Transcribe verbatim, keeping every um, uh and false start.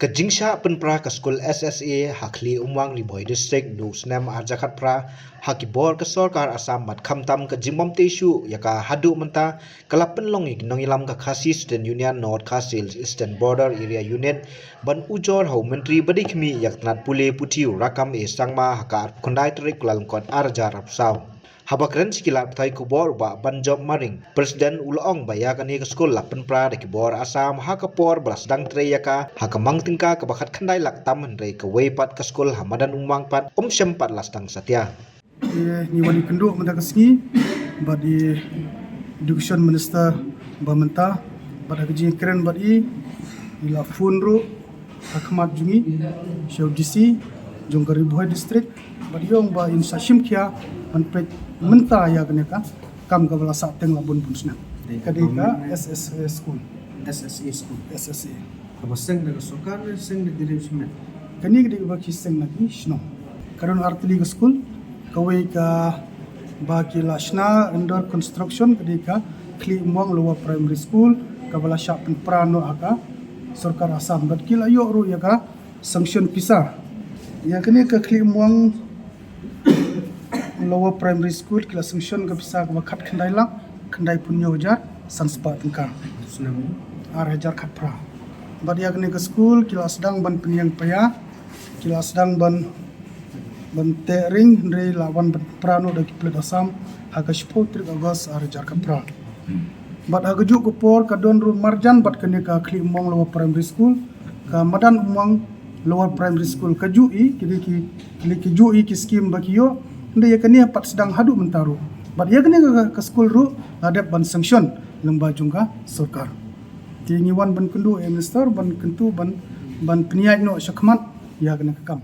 Ka jingshah pynpra ka skul S S A ha Khlieh Umwang, Ri Bhoi District, naduh u snem ar hajar khatphra, ha ki bor ka sorkar Assam bad khamtam ka jingbym tei shuh ïa ka haduh mynta, ka la pynlong ïa ki nongïalam ka Khasi Student Union North Khasi Hills Eastern Border Area Unit ban ujor ha u Myntri ba dei khmih ïa ka tnat pule puthi u Rakkam A Sangma ha ka arphew khyndai tarik Kyllalyngkot ar hajar arphew saw. Haba kren sha ki lad pathai khubor u Bah Banjop Maring, President, u la ong ba ïa kane ka skul la pynpra da ki bor Assam ha ka por ba la sdang trei ïa ka ha ka mang tyngka kaba khatkhyndai lak tam, hynrei kawei pat ka skul ha madan Umwang pat ym shym pat la sdang satia. Ngi wan ïakynduh mynta ka sngi bad i Education Minister ba mynta, bad ha ka jingkren bad i, i la phone ruh ha khmat jong ngi sha u D C jong ka Ri Bhoi District, bad i ong ba in sa shim khia ban peit mynta ïa kane ka kam kaba la sah teng la bun bun snem. Ka dei ka S S A school. S S A school. S S A. Kaba seng da ka sorkar ne seng da ki riew shimet? Kane ka dei kaba ki seng na ki shnong. Ka don artylli ka skul, kawei kaba ki la shna under construction ka dei ka Khlieh Umwang Lower Primary School, kaba la shah pynpra noh ha ka sorkar Assam, bad ki la ïoh ruh ïa ka sanction pisa. Ïa kane ka Khlieh Umwang Lower Primary School ki la sanction ka pisa kaba khatkhyndai lak khyndaiphew hynñiew hajar san spah tyngka. Snem ar hajar khatphra. Bad ïa kane ka skul ki la sdang ban pynïeng paia, ki la sdang ban, ban teh ring, hynrei la wan ban pynpra noh da ki pulit Assam ha ka shiphew tarik August ar hajar khatphra. Bad ha kajuh ka por ka don ruh marjan bad kane ka Khlieh Umwang Lower Primary School, ka madan Umwang Lower Primary School, kajuh i ki dei ki, ki dei kajuh i ki scheme ba ki ïoh, hynrei ïa kane pat sdang haduh mynta ruh. Bad ïa kane ka, ka skul ruh la dep ban sanction lyngba jong ka sorkar. Te ngi wan ban kynduh ïa i Minister ban kyntu ban, ban pynïaid noh shakhmat ïa kane ka kam.